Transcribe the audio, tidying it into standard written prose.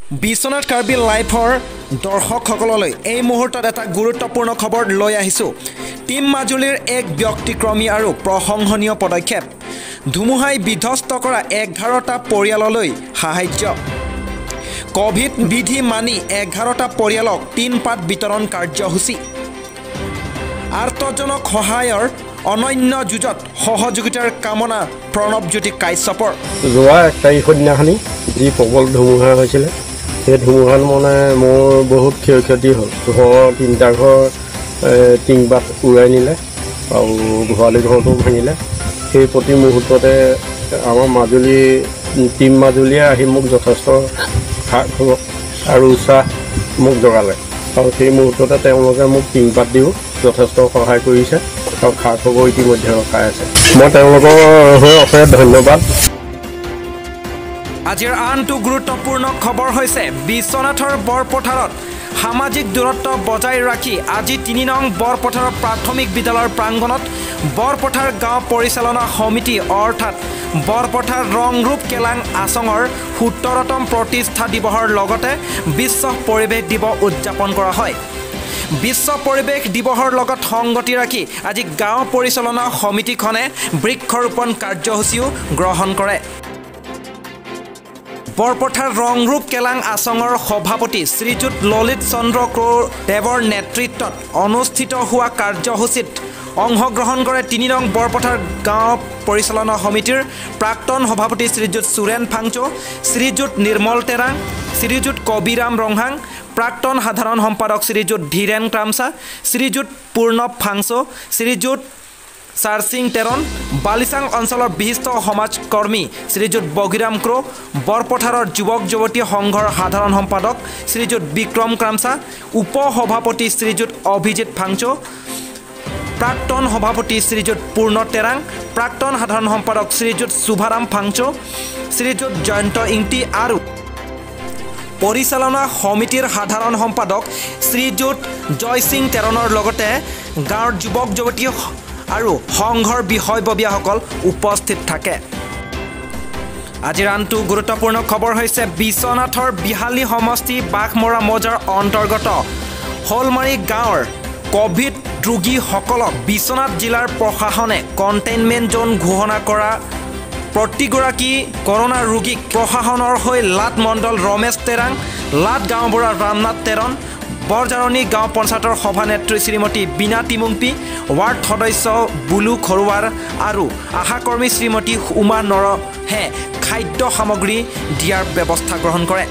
বিশ্বনাথ কাৰ্বি লাইফৰ দৰ্শকসকললৈ এই মুহূৰ্তত এটা গুৰুত্বপূৰ্ণ খবৰ লৈ আহিছোঁ। টীম মাজুলীৰ এক ব্যতিক্ৰমী আৰু প্ৰশংসনীয় পদক্ষেপ, ধুমুহাই বিধ্বস্ত কৰা 11টা পৰিয়াললৈ সাহায্য। ক'ভিড বিধি মানি 11টা পৰিয়ালক টিনপাত বিতৰণ কাৰ্যসূচী। আৰ্তজনক সহায়ৰ অনন্য যুঁজত সহযোগিতাৰ কামনা প্ৰণৱজ্যোতি কাশ্যপৰ। যোৱা 1 তাৰিখৰ দিনাখনি যি প্ৰবল ধুমুহা হৈছিলে, সেই ধুমুহাত মানে মোৰ বহুত ক্ষয় ক্ষতি হ'ল। ঘৰৰ 3টা ঘৰ টিংপাত উৰাই নিলে আৰু গোহালি ঘৰটো ভাঙিলে। সেই প্ৰতি মুহূৰ্ততে আমাৰ মাজুলী টীম মাজুলীয়ে আহি মোক যথেষ্ট আৰু উৎসাহ মোক জগালে আৰু সেই মুহূৰ্ততে তেওঁলোকে মোক টিংপাত দিও যথেষ্ট সহায় কৰিছে আৰু খা খবৰ ইতিমধ্যে ৰখাই আছে। মই তেওঁলোকৰ হৈ অশেষ ধন্যবাদ। আজিৰ আনটো গুৰুত্বপূৰ্ণ খবৰ হৈছে বিশ্বনাথৰ বৰপথাৰত সামাজিক দূৰত্ব বজাই ৰাখি আজি 3 নং বৰপথাৰৰ প্ৰাথমিক বিদ্যালয়ৰ প্ৰাংগণত বৰপথাৰ গাঁও পৰিচালনা সমিতি অৰ্থাৎ বৰপথাৰ ৰংৰূপ কেলাং আচঙৰ 17তম প্ৰতিষ্ঠা দিৱসৰ লগতে বিশ্ব পৰিৱেশ দিৱস উদযাপন কৰা হয়। বিশ্ব পৰিৱেশ দিৱসৰ লগত সংগতি ৰাখি আজি গাঁও পৰিচালনা সমিতিখনে বৃক্ষৰোপণ কাৰ্যসূচীও গ্ৰহণ কৰে। বৰপথাৰ ৰংৰূপ কেলাং আচঙৰ সভাপতি শ্ৰীযুত ললিত চন্দ্ৰ ক্ৰ'ৰ দেৱৰ নেতৃত্বত অনুষ্ঠিত হোৱা কাৰ্যসূচীত অংশগ্ৰহণ কৰে 3 নং বৰপথাৰ গাঁও পৰিচালনা সমিতিৰ প্ৰাক্তন সভাপতি শ্ৰীযুত সুৰেণ ফাংচো, শ্ৰীযুত নিৰ্মল তেৰাং, শ্ৰীযুত কবিৰাম ৰংহাং, প্ৰাক্তন সাধাৰণ সম্পাদক শ্ৰীযুত ধীৰেণ ক্ৰামচা, শ্ৰীযুত পূৰ্ণৱ ফাংচো, শ্ৰীযুত চাৰসিং তেৰণ, বালিচাং অঞ্চলৰ বিশিষ্ট সমাজকৰ্মী শ্ৰীযুত বগীৰাম ক্ৰ', বৰপথাৰৰ যুৱক যুৱতী সংঘৰ সাধাৰণ সম্পাদক শ্ৰীযুত বিক্ৰম ক্ৰামচা, উপ সভাপতি শ্ৰীযুত অভিজিত ফাংচো, প্ৰাক্তন সভাপতি শ্ৰীযুত পূৰ্ণ তেৰাং, প্ৰাক্তন সাধাৰণ সম্পাদক শ্ৰীযুত শুভাৰাম ফাংচো, শ্ৰীযুত জয়ন্ত ইংটি আৰু পৰিচালনা সমিতিৰ সাধাৰণ সম্পাদক শ্ৰীযুত জয়সিং তেৰণৰ লগতে গাঁৱৰ যুৱক যুৱতী আৰু সংঘৰ বিষয়ববীয়াসকল উপস্থিত থাকে। আজিৰ আনটো গুৰুত্বপূৰ্ণ খবৰ হৈছে বিশ্বনাথৰ বিহালী সমষ্টি বাঘমৰা মৌজাৰ অন্তৰ্গত শ'লমাৰী গাঁৱৰ ক'ভিড ৰোগীসকলক বিশ্বনাথ জিলাৰ প্ৰশাসনে কণ্টেইনমেণ্ট জ'ন ঘোষণা কৰা প্ৰতিগৰাকী কৰোণা ৰোগীক প্ৰশাসনৰ হৈ লাট মণ্ডল ৰমেশ তেৰাং, লাট গাঁওবুঢ়া ৰামনাথ তেৰণ, বৰজাৰণী গাঁও পঞ্চায়তৰ সভানেত্ৰী শ্ৰীমতী বীণা তিমুংপি, ৱাৰ্ড সদস্য বুলু খৰুৱাৰ আৰু আশাকৰ্মী শ্ৰীমতী উমা নৰহে খাদ্য সামগ্ৰী দিয়াৰ ব্যৱস্থা গ্ৰহণ কৰে।